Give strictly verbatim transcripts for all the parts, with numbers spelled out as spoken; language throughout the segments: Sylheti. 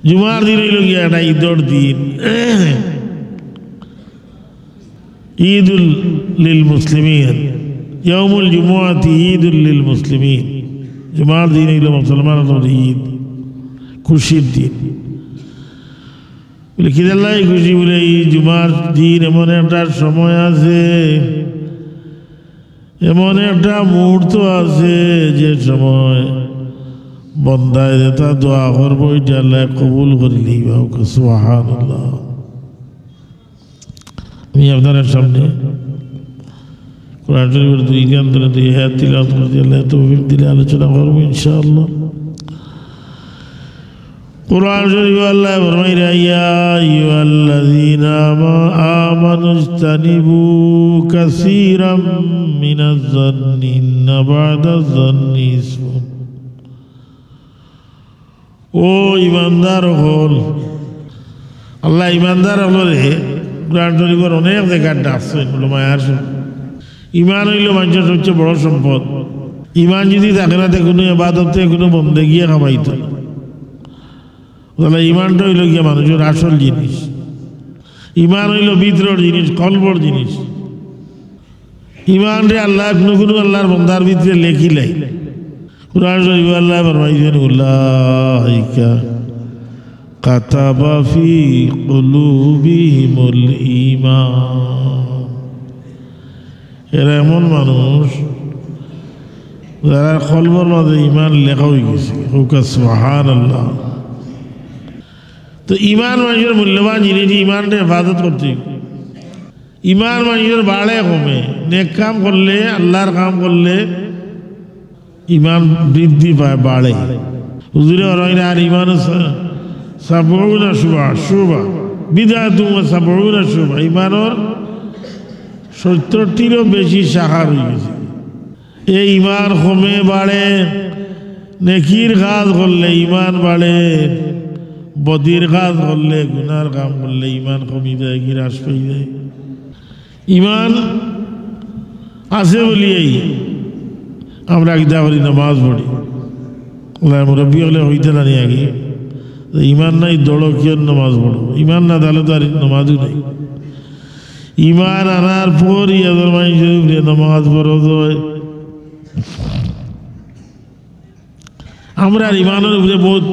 জুমার দিন অইলো গিয়া একটা ঈদর দিন। ঈদুল লিল মুসলিমিন, ইয়াউমুল জুমুআতি ঈদুল লিল মুসলিমিন। জুমার দিন অইলো মুসলমানর ঈদ, খুশির দিন। বলে, "কিতার লাগি খুশি?" বলে, "এই জুমার দিন এমন একটা সময় আছে, এমন একটা মুহূর্ত আছে, যে সময় বন্দায় যেটা দোয়া করবো, ইটা আল্লায় কবুল করি লইবা।" সুবহানাল্লাহ। আমি আপনারার সামনে কোরআন শরীফর দুইখান ধরে দুই আয়াত তিলাওয়াত করছি, আল্লায় তৌফিক দিলে আলোচনা করবো ইনশাআল্লাহ। কোরআন শরীফো আল্লায় ফরমাইরা, "ইয়া আইয়ুহাল্লাযীনা আমা-, আমানু ইজতানিবু কাসীরাম মিনাজ-জান্নি ইন্না বা'দাজ-জান্নি ইসমুন।" ও ইমানদার অকল, আল্লায় ইমানদার অকলরে কোরআন শরীফর অনেক জাগাত ডাকছইন, বলে মায়ার সঙ্গে। ইমান অইলো মানষর সবচেয়ে বড় সম্পদ। ইমান যুদি থাকে না, তে কুনু ইবাদতে, কুনু বন্দেগিয়ে কামাইতো না। তাইলে ইমানটা অইলো গিয়া মানষর আসল জিনিস। ইমান অইলো ভিতরর জিনিস, কলবর জিনিস। ইমানরে আল্লায় কুনু কুনু আল্লার বন্দার ভিতরে লেখিলাইন। কোরআন শরীফো আল্লায় ফরমাইছইন, "উলাইকা কাতাবা ফি কুলুবিহিমুল ঈমান।" এরা এমন মানুষ, যারার কলবর মাঝে ইমান লেখা অইগেছে। কউক্কা সুবহানাল্লাহ। তো ইমান মানষর মূল্যবান জিনিস, ইমানরে হেফাজত করতে অইবো। ইমান মানষর বাড়ে কমে, নেক কাম করলে, আল্লার কাম করলে ইমান বৃদ্ধি পায়, বাড়ে। হুজুরে ফরমাইন, "আল ঈমানু সা-, সাবউনা শুবা, শুবা, বিদআতুন ওয়া সাবউনা শুবা।" ইমানর সত্তরটিরও বেশি শাখা রইগেছে। এই ইমান কমে বাড়ে, নেকির কাজ করলে ইমান বাড়ে, বদির কাজ করলে, গুনার কাম করলে ইমান কমি যায়, কি হ্রাস পাই যায়। ইমান আছে বলিয়াই আমরা কিতা করি, নামাজ পড়ি। আল্লার মুরব্বি অকলে কইতা নানি আগে, যে ইমান নাই দৌড়ো, কিওর নামাজ পড়ো? ইমান না থাকলে তো আর নামাজও নাই। ইমান আনার পরই এজন মানষর উপরে নামাজ ফরজ অয়। আমরার ইমানর উপরে বউত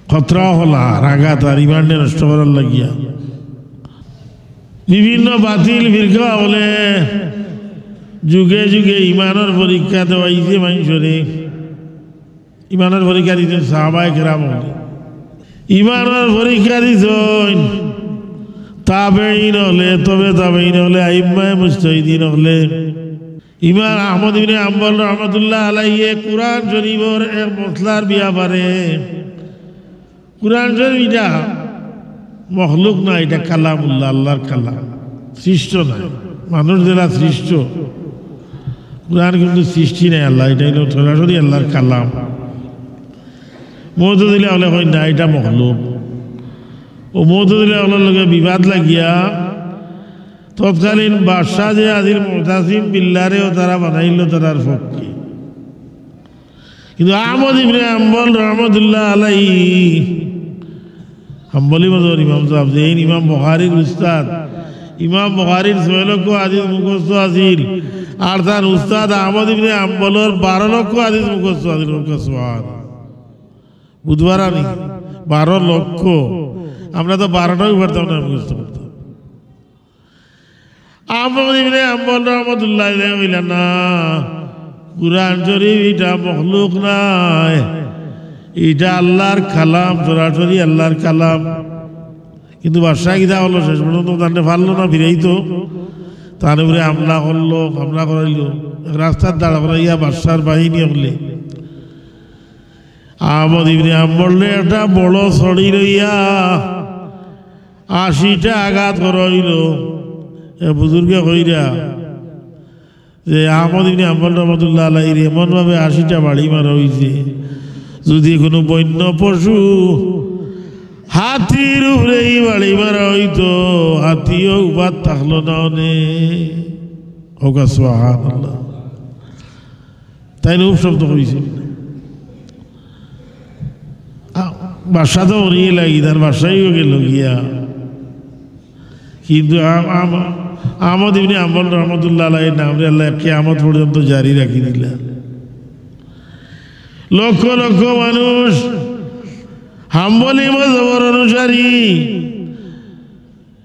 খতরা অকল আর আঘাত আর ইমানরে নষ্ট করার লাগিয়া বিভিন্ন বাতিল ফিরকা অকলে যুগে যুগে ইমানর পরীক্ষা দেওয়াইছে মানষরে। ইমানর পরীক্ষা দিছইন সাহাবায়ে কেরাম অকলে। ইমানর পরীক্ষা দিছইন তাবেঈন অকলে, তবে তাবেঈন অকলে, আইম্মায়ে মুজতাহিদিন অকলে। ইমাম আহমদ ইবনে হাম্বল রহমতুল্লাহ আলাইহি কোরআন শরীফর এক মসলার ব্যাপারে, কোরআন শরীফ ইটা মখলুক না, ইটা কালামুল্লাহ, আল্লার কালাম, সৃষ্ট না। মানুষ যেলা সৃষ্ট, কোরআন কিন্তু সৃষ্টি নায় আল্লার, ইটা অইলো সরাসরি আল্লার কালাম। মুতাজিলা অকলে কইন না, ইটা মখলুক। অউ মুতাজিলা অকলর লগে বিবাদ লাগিয়া তৎকালীন বাদশা যে আছিল মুতাসিম বিল্লারেও তারা বানাইলো তারার পক্ষে। কিন্তু আহমদ ইবনে হাম্বল রহমতুল্লাহ আলাইহি, হাম্বলি মজহবর ইমাম সাব, যেইন ইমাম বুখারীর উস্তাদ, ইমাম বুখারীর ছয় লক্ষ হাদিস মুখস্থ আছিল, আর তান উস্তাদ আহমদ ইবনে হাম্বলর বারো লক্ষ হাদিস মুখস্থ আছিল। সুবহান। বুঝবার আনি, বারো লক্ষ, আমরা তো বারোটাও পারতাম না মুখস্থ করতাম। আহমদ ইবনে হাম্বল রহমতুল্লাহ আলাইহি কইলা, "না, কোরআন শরীফ ইটা মখলুক নায়, ইটা আল্লার কালাম, সরাসরি আল্লার কালাম।" কিন্তু বাদশা কিতা করলো, শেষ পর্যন্ত তানরে পারলো না ফিরাইতো, তান উপরে হামলা করলো, হামলা করাইলো, এক রাস্তাত দাঁড় করাইয়া বাদশার বাহিনী অকলে আহমদ ইবনে হাম্বলরে একটা বড় ছড়ি লইয়া আশিটা আঘাত করা অইলো। এ বুজুর্গে কইরা যে আহমদ ইবনে হাম্বল রহমতুল্লাহ আলাইহিরে এমন ভাবে আশিটা বাড়ি মারা অইছে, যুদি কুনু বন্য পশু হাতির উপরে ই বাড়ি মারা অইতো, হাতিও উবাত থাকলো না অনে। কউক্কা সুবহানাল্লাহ। তাইন খুব শব্দ কইছে। বাদশা তো মরিয়া লাগি, তার বাদশাইও গেল গিয়া। কিন্তু আম-, আম-, আহমদ ইবনে হাম্বল রহমতুল্লাহ আলাইহির নামরে আল্লাহ কিয়ামত পর্যন্ত জারি রাখি দিলা। লক্ষ লক্ষ মানুষ হাম্বলি মজহবর অনুসারী,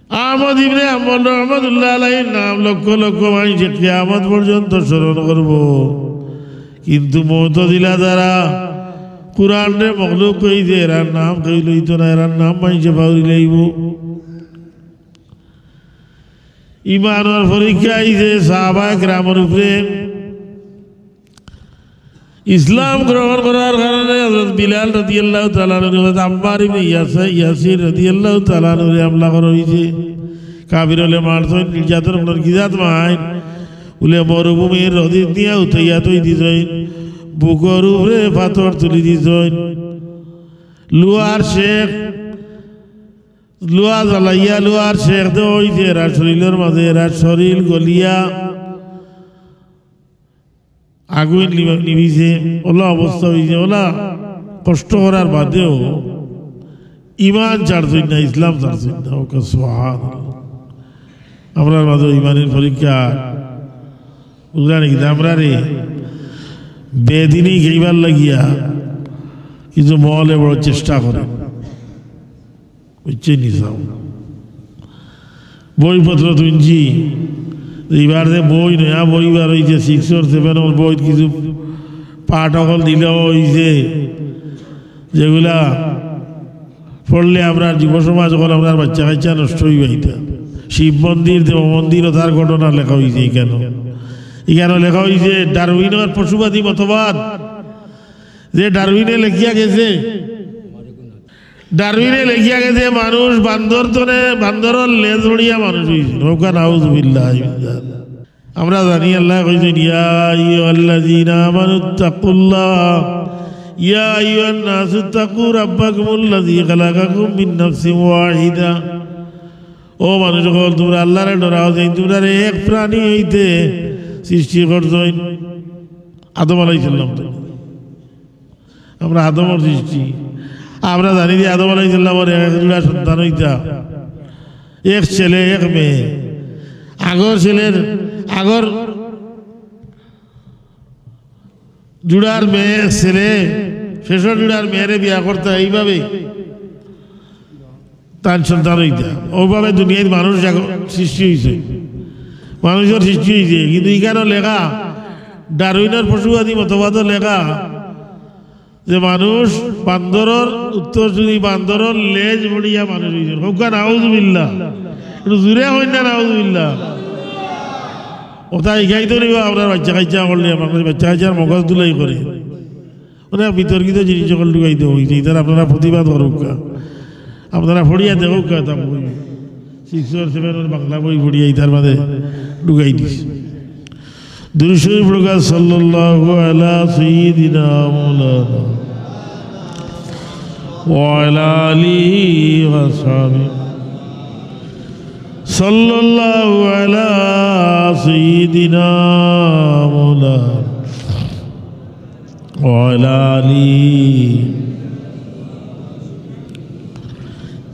আহমদ ইবনে হাম্বল রহমতুল্লাহ আলাইহির নাম লক্ষ লক্ষ মানষে কিয়ামত পর্যন্ত স্মরণ করব। কিন্তু মুতাজিলা যারা কুরআনরে মখলুক কইছে, এরার নাম কেউ লইতো না, এরার নাম মানষে পাউরি লাইব। ইমানর পরীক্ষা আইছে সাহাবা একরামর উপরে। ইসলাম গ্রহণ করার কারণে হযরত বিলাল রাদিয়াল্লাহু তাআলা আনহু, হযরত আম্মার ইবনে ইয়াসা-, ইয়াসির রাদিয়াল্লাহু তাআলা আনহুরে হামলা করা অইছে। কাফির অকলে মারছইন, নির্যাতন করছইন, কিজাত মাইন, বুলে মরুভূমির রোদিত নিয়া উঠাইয়া থই দিছইন, বুকর উপরে পাথর তুলি দিছইন। লুয়ার শেক, লুয়া জ্বালাইয়া লুয়ার শেক দেওয়া অইছে এরার শরীলর মাঝে, এরার শরীল গলিয়া আগুইন নিবা-, নিবিছে, অলা অবস্থা অইছে, অলা কষ্ট করার বাদেও ইমান ছাড়ছইন না, ইসলাম ছাড়ছইন না। ওকে সুবহানাল্লাহ। আমরার মাঝে ইমানের পরীক্ষা, বুঝলা নি? কিন্তু আমরারে বেদিনী গেইবার লাগিয়া কিছু মহলে বড় চেষ্টা করে। বুঝছইন নি চাও? বইপত্র তুলছি, ইবার যে বই, নয়া বই বার অইছে, সিক্সর, সেভেনর বই, কিছু পাঠ অকল দিলে অইছে, যেগুলা পড়লে আমরার যুব সমাজ অকল, আমরার বাচ্চা কাচ্চা নষ্ট অইবা ইতা। শিব মন্দির, দেব মন্দির, অতার ঘটনা লেখা অইছে ইখানো। ইখানো লেখা অইছে ডারউইনর পশুবাদী মতবাদ, যে ডারউইনে লেখিয়া গেছে, ডারউইনে লেখিয়া গেছে, মানুষ বান্দর তনে, বান্দরর লেজ বড়িয়া মানুষ অইছে। ওকা নাউজুবিল্লাহ। আমরা জানি আল্লায় কইছইন, "ইয়া আইয়ুহাল্লাযীনা আমানুত্তাকুল্লাহ, ইয়া আইয়ুহান নাসুত্তাকু রাব্বাকুমুল্লাযী খালাকাকুম মিন নাফসিন ওয়াহিদা।" ও মানুষ অকল, তুমরা আল্লারে ডরাও, যেইন তুমরারে এক প্রাণী অইতে সৃষ্টি করছইন, আদম আলাইহিস সালাম। আমরা আদমর সৃষ্টি। আমরা জানি যে আদম আলাইহিস সালামর এক জোড়া সন্তান অইতা, এক ছেলে, এক মেয়ে। আগর ছেলের, আগর জোড়ার মেয়ে, ছেলে, শেষর জোড়ার মেয়েরে বিয়া করতা, এইভাবে তান সন্তান অইতা। ওভাবে দুনিয়ার মানুষ জাগ-, সৃষ্টি অইছে, মানুষর সৃষ্টি অইছে। কিন্তু ইখানো লেখা, ডারউইনর পশুবাদী মতবাদও লেখা যে মানুষ বান্দরর উত্তর যদি বান্দরর লেজ বড়িয়া মানুষ অইছে। কউক্কা নাউজুবিল্লাহ। একটু জোরে কইন না নাউজুবিল্লাহ। ওটা ইখাইতো নিবা আপনার বাচ্চা কাচ্চা করলে, আপনার বাচ্চা কাচ্চার মগজ ধুলাই করে। অনেক বিতর্কিত জিনিস অকল ঢুকাইতে অইছে, ইতার আপনারা প্রতিবাদ করউক্কা, আপনারা পড়িয়া দেখউক্কা, তা বই, সিক্সর সেভেনর বাংলা বই পড়িয়া ইতার মাঝে ঢুকাই দিছে। দুরূদ শরীফ পড়উক্কা, সাল্লাল্লাহু আলা সাইয়্যিদিনা মাওলানা ওয়া আলা আলিহি ওয়া সাহবিহি। সাল্লাল্লাহু আলা সাইয়্যিদিনা মাওলানা ওয়া আলা আলিহি।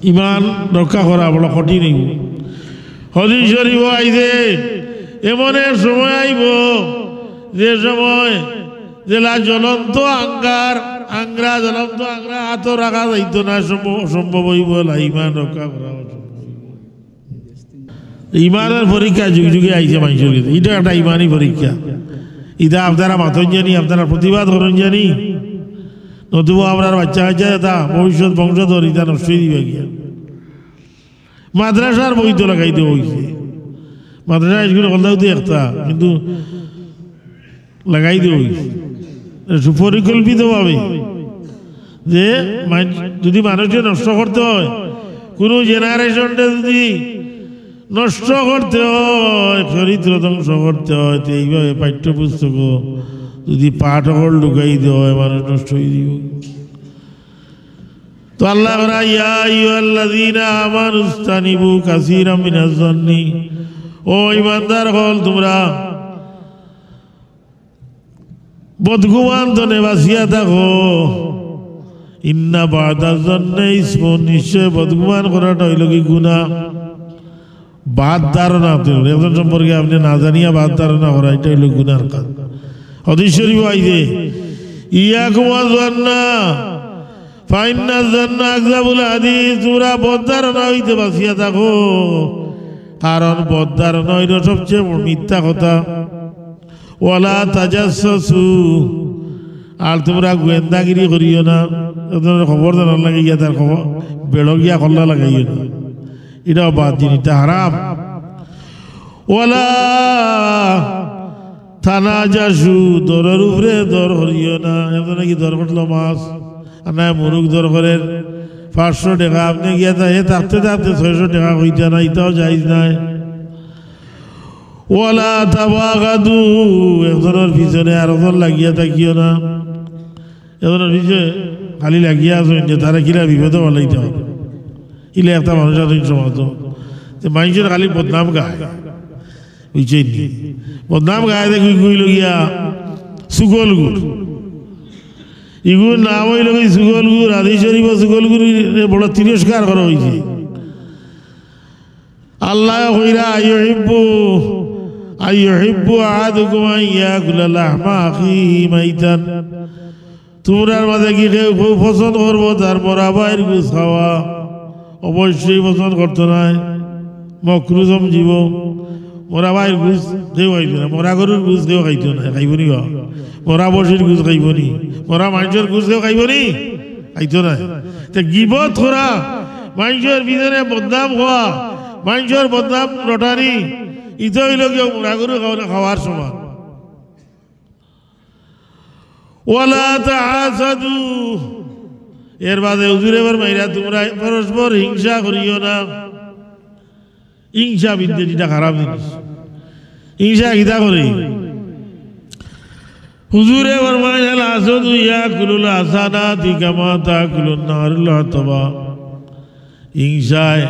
ইমান রক্ষা করা বড় কঠিন অইবো। হাদিস শরীফো আইছে, এমন এক সময় আইবো, যে সময় যেলা জ্বলন্ত আঙ্গার, আঙ্গরা, জ্বলন্ত আঙ্গরা আতো রাখা যাইতো না, সম্ভব, সম্ভব অইবো না, ইমান রক্ষা করা অসম্ভব। ইমানর পরীক্ষা যুগ যুগে আইছে মানষর গেছে। ইটা একটা ইমানি পরীক্ষা। ইটা আপনারা মাতইন জানি, আপনারা প্রতিবাদ করইন জানি, নতুবা আমরার বাচ্চা কাচ্চা ইতা ভবিষ্যৎ বংশধর ইতা নষ্ট অই দিবা গিয়া। মাদ্রাসার বই তো লাগাই দেওয়া অইছে, মাদ্রাসা স্কুল হকলতাউ তো একটা, কিন্তু লাগাই দেওয়া অইছে সুপরিকল্পিতভাবে, যে মান-, যদি মানুষরে নষ্ট করতে অয়, কুনু জেনারেশনরে যদি নষ্ট করতে অয়, চরিত্র ধ্বংস করতে অয়, তে এইভাবে পাঠ্যপুস্তকো যদি পাঠ অকল ঢুকাই দেওয়া অয়, মানুষ নষ্ট অই দিবো। তো আল্লায় কইরা, "ইয়া আইয়ুহাল্লাযীনা আমানুস্তানিবু কাসীরাম মিনাজ জন্নি।" ও ইমানদার অকল, তুমরা বদগুমান তনে বাচিয়া থাকো। ইন্না বাদাজ জন্নে ইসমুন, নিশ্চয় বদগুমান করাটা অইলো কি গুনা। বাদ ধারণা তো, একজন সম্পর্কে আপনে না জানিয়া বাদ ধারণা করা, ইটা অইলো গুনার কাজ। হাদিস শরীফো আইছে, ইয়াকুম ওয়া জন্না, ফাইন্না জন্না আকযাবুল হাদিস, তুমরা বদ ধারণা অইতে বাচিয়া থাকো, কারণ বদ ধারণা অইলো সবচেয়ে বড় মিথ্যা কথা। ওয়ালা তাজাসসু, আর তুমরা গোয়েন্দাগিরি করিও না। একজনর খবর জানার লাগি গিয়া তার খবর বেড়ো গিয়া কল্লা লাগাইও না, ইটাও বাদ দিন, ইটা হারাম। ওয়ালা তানাজাশু, দরর উপরে দর করিও না। একজনে কি দর করলো মাছ, আর না মুরুগ দর করের পাঁচশো টেকা, আপনে গিয়া তা হে থাকতে থাকতে ছয়শো টেকা কইতা না, ইটাও জায়েজ নায়। ওয়ালা তাবাগাদু, একজনর পিছনে আরকজন লাগিয়া থাকিও না। একজনর পিছে খালি লাগিয়া আছইন যে তারে কিলা বিপদো ফালাইতা। ইলা একটা মানুষ আছইন সমাজো, যে মাইনষর খালি বদনাম গায়, বুঝছইন নি? বদনাম গায় দেখি কইলো গিয়া চুগলখুর। ইগুর নাম অইলো কি চুগলখুর, হাদিস শরীফো চুগলখুররে বড় তিরস্কার করা অইছে। আল্লায় কইরা, আইয়ুহিব্বু, আইয়ুহিব্বু আহাদুকুম আন ইয়াকুলা লাহমা আখিহি মাইতান। তুমরার মাঝে কি কেউ, কেউ পছন্দ করবো তার মরা ভাইর গুস খাওয়া? অবশ্যই পছন্দ করতো নায়, মকরু সমঝিবো। মরা ভাইর গুস কেউ খাইতো না, মরা গরুর গুস কেউ খাইতো না, খাইবো নি বা? মরা বসির গুস খাইবো নি? মরা মাইনষর গুস কেউ খাইবো নি? খাইতো নায়। তে গিবত করা, মাইনষর পিছনে বদনাম কওয়া, মাইনষর বদনাম রটানি, ইতা অইলো গিয়া মরা গরু খাওয়া-, খাওয়ার সমান। ওয়ালা তাহাসাদু। এর বাদে হুজুরে ফরমাইরা, তুমরা পরস্পর হিংসা করিও না। হিংসা বিদ্বেষ ইটা খারাপ জিনিস। হিংসা কিতা করে? হুজুরে ফরমাইন, আল হাসাদু ইয়াকুলুল হাসানাতি কামা তাকুলুন নারুল হাতাবা। হিংসায়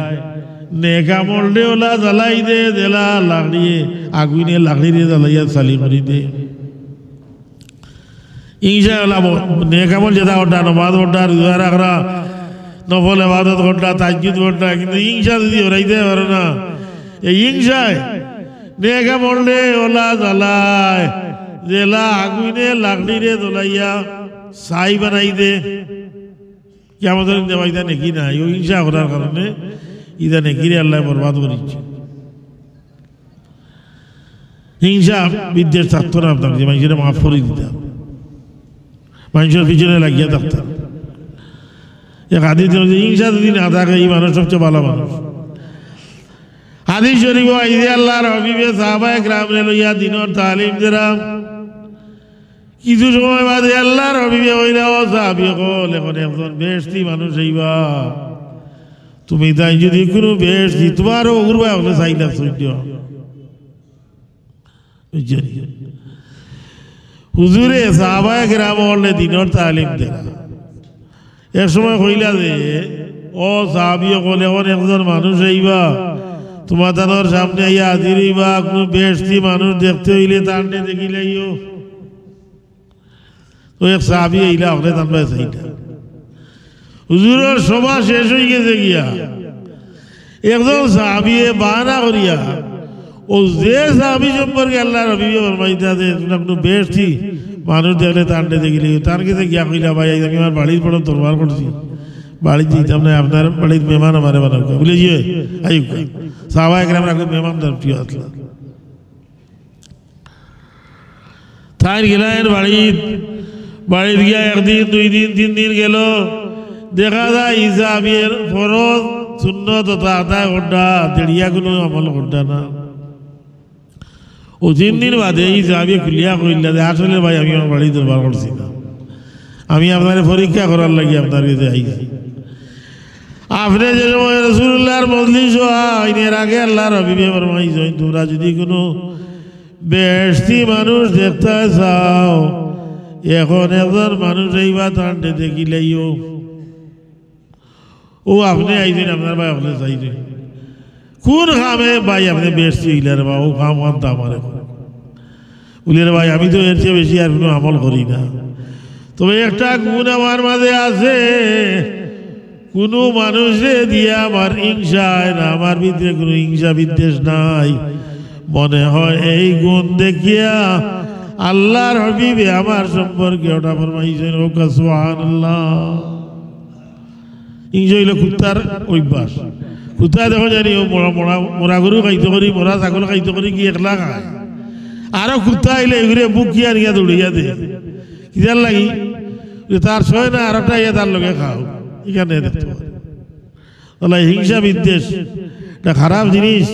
নেক আমলরে ওলা জ্বালাই দে, যেলা লাকড়িয়ে, আগুইনে লাকড়িরে জ্বালাইয়া ছালি করি দে। হিংসায় ওলা ব-, নেক আমল যেতা কররা, নমাজ পড়রা, রোজা রাখরা, নফল ইবাদত কররা, তাহাজ্জুদ পড়রা, কিন্তু হিংসা যদি হরাইতে পারো না, এই হিংসায় নেক আমলরে ওলা জ্বালায়, যেলা আগুইনে লাকড়িরে জ্বলাইয়া ছাই বানাই দে। কিয়ামতর দিন দেখবা ইতা নেকি নাই, অউ হিংসা করার কারণে ইতা নেকিরে আল্লায় বরবাদ করিছে। হিংসা বিদ্বেষ থাকতো না আপনার, যে মাইনষরে মাফ করি দিতা, মাইনষর পিছনে লাগিয়া থাকতা। এক হাদিস আছে, হিংসা যদি না থাকে, ই মানুষ সবচেয়ে ভালা মানুষ। হাদিস শরীফো আইছে, আল্লাহর হাবিবে সাহাবায়ে কেরামরে লইয়া দ্বীনর তালিম দেরা। কিছু সময় বাদে আল্লাহর হাবিবে কইলা, "ও সাহাবী অকল, এখন একজন বেহেশতি মানুষ আইবা। তুমি তাইন যদি কুনু বেহেশতি, তুমার অগুর বায় অকলে চাইলা সইন্য।" বুঝছইন নি? হুজুরে সাহাবায়ে কেরাম অকলরে দ্বীনর তালিম দেরা। এক সময় কইলা যে, "ও সাহাবী অকল, এখন একজন মানুষ আইবা, তুমাতানর সামনে আইয়া হাজির অইবা, কুনু বেহেশতি মানুষ দেখতে অইলে তানরে দেখিলাইও।" তো এক সাহাবী আইলা, অকলে তান বায় চাইলা। হুজুরর সভা শেষ অইগেছে গিয়া। একজন সাহাবীয়ে বাহানা করিয়া, অউ যে সাহাবী সম্পর্কে আল্লাহর হাবিবে ফরমাইতা যে, "তুমরা কুনু বেহেশতি মানুষ দেখলে তানরে দেখিলে", তান গেছে গিয়া কইলা, "ভাই, আইজ আমি আমার বাড়ির বড় দরবার করছি, বাড়িত যাইতাম নায়, আপনার বাড়ির মেহমান আমারে বানাউক্কা।" বুলে, "জি, আইউক্কা।" সাহাবায়ে কেরামর আগে মেহমানদার প্রিয় আছলা। তাইন গেলা এন বাড়িত, বাড়িত গিয়া একদিন, দুই দিন, তিন দিন গেল, দেখা যায় ই সাহাবীয়ে ফরজ, সুন্নত অতা আদায় কররা, দেড়িয়া কুনু আমল কররা না। অউ তিন দিন বাদে ই সাহাবীয়ে খুলিয়া কইলা যে, "আসলে ভাই, আমি আমার বাড়ির দরবার করছি না, আমি আপনারে পরীক্ষা করার লাগি আপনার গেছে আইছি।" আপনে যে সময় রাসূলুল্লাহর মজলিসো আইন, এর আগে আল্লাহর হাবিবে ফরমাইছইন, "তুমরা যদি কুনু বেহেশতি মানুষ দেখতা চাও, এখন একজন মানুষ আইবা, তানরে দেখিলাইও।" অউ আপনে আইছইন, আপনার বায় অকলে চাইছইন। কুন কামে ভাই আপনে বেহেশতি অইলা রে বা? অউ কাম কান্তা আমারে কও। বুলে, "রে ভাই, আমি তো এর চেয়ে বেশি আর কুনু আমল করি না।" তবে একটা গুণ আমার মাঝে আছে, কুনু মানুষরে দিয়া আমার হিংসা অয় না, আমার ভিতরে কুনু হিংসা বিদ্বেষ নাই। মনে হয় এই গুণ দেখিয়া আল্লাহর হাবিবে আমার সম্পর্কে ওটা ফরমাইছেন, ওকা সুবহানাল্লাহ। হিংসা অইলো কুত্তার অভ্যাস। কুত্তা দেখো জানি ও মরা, মরা, মরা গরু খাইতো করি, মরা ছাগল খাইতো করি, কি একলা খায়। আরো কুত্তা আইলে এগুরে বুক কি আনিয়া দৌড়িয়া দে। কিতার লাগি? যে তার সয় না, আর একটা আইয়া তার লগে খাও। এখানে দেখতে পারে। তাহলে হিংসা বিদ্বেষ, এটা খারাপ জিনিস।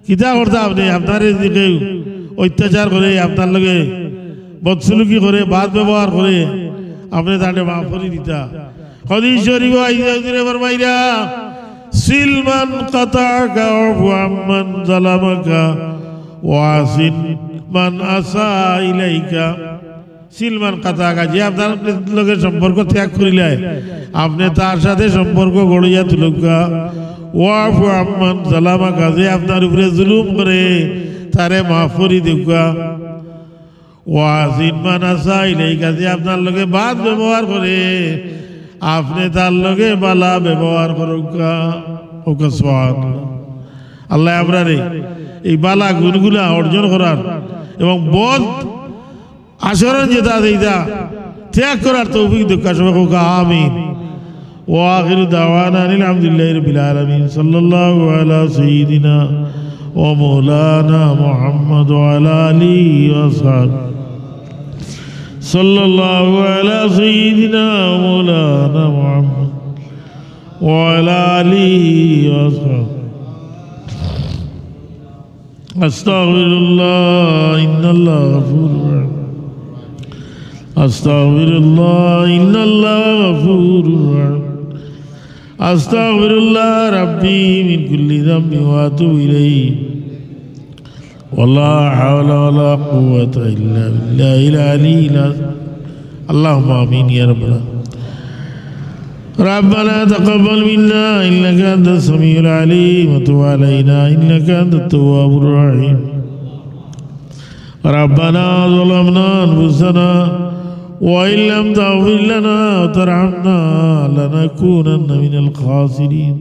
কিতা করতা আপনে? আপনারে যদি কেউ অত্যাচার করে, আপনার লগে বদসলুকি করে, বদ ব্যবহার করে, আপনে তারে মাফ করি দিতা। হাদিস শরীফ আইছে, হুজুরে ফরমাইরা, "সিল মান কাতাআকা ওয়াফু আম্মান যালামাকা ওয়াহসিন মান আসা ইলাইকা।" সিল মান কাতাআকা, যে আপনার লগে সম্পর্ক ত্যাগ করিলায়, আপনে তার সাথে সম্পর্ক গড়িয়া তুলউক্কা। ওয়াফু আম্মান যালামাকা, যে আপনার উপরে জুলুম করে, তারে মাফ করি দেউক্কা। ওয়াহসিন মান আসা ইলাইকা, যে আপনার লগে বদ ব্যবহার করে, আপনে তার লগে বালা ব্যবহার করউক্কা। ওকা সুবহানাল্লাহ। আল্লাহ আমরারে এই বালা গুণগুলা অর্জন করার এবং বদ আচরণ যেটা আছে, এটা ত্যাগ করার তৌফিক দেউক্কা। সবাই কউক্কা আমিন। وآخر دعوانا أن الحمد لله رب العالمين. صلى الله على سيدنا ومولانا محمد وعلى آله وأصحابه. صلى الله على سيدنا ومولانا محمد وعلى آله وأصحابه. أستغفر الله، إن الله غفور رحيم. أستغفر الله، إن الله غفور رحيم. أستغفر الله ربي من كل ذنب وأتوب إليه. ولا حول ولا قوة إلا بالله العلي العظيم. اللهم آمين يا رب العالمين. ربنا تقبل منا إنك أنت السميع العليم وتب علينا إنك أنت التواب الرحيم. ربنا ظلمنا أنفسنا وإن لم تغفر لنا وترحمنا لنكونن من الخاسرين.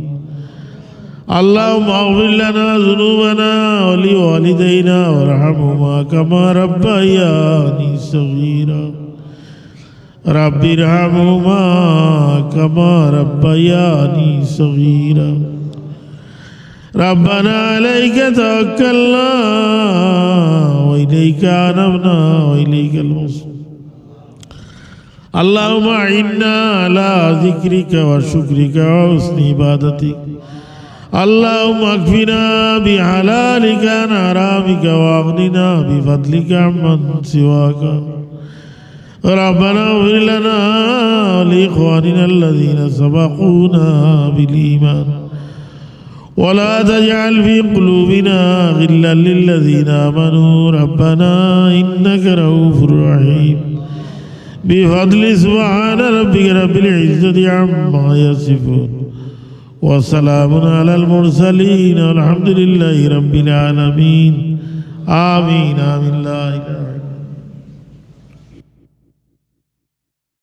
اللهم اغفر لنا ذنوبنا ولوالدينا وارحمهما كما ربياني صغيرا. رب ارحمهما كما ربياني صغيرا. ربنا عليك توكلنا وإليك أنبنا وإليك المصير. اللهم أعنا على ذكرك وشكرك وحسن عبادتك. اللهم اكفنا بحلالك عن حرامك وأغننا بفضلك عمن سواك. ربنا اغفر لنا ولإخواننا الذين سبقونا بالإيمان ولا تجعل في قلوبنا غلا للذين آمنوا ربنا إنك رؤوف رحيم. بفضل سبحان ربك رب العزة عما يصفون وسلام على المرسلين والحمد لله رب العالمين. آمين، آمين، لا إله إلا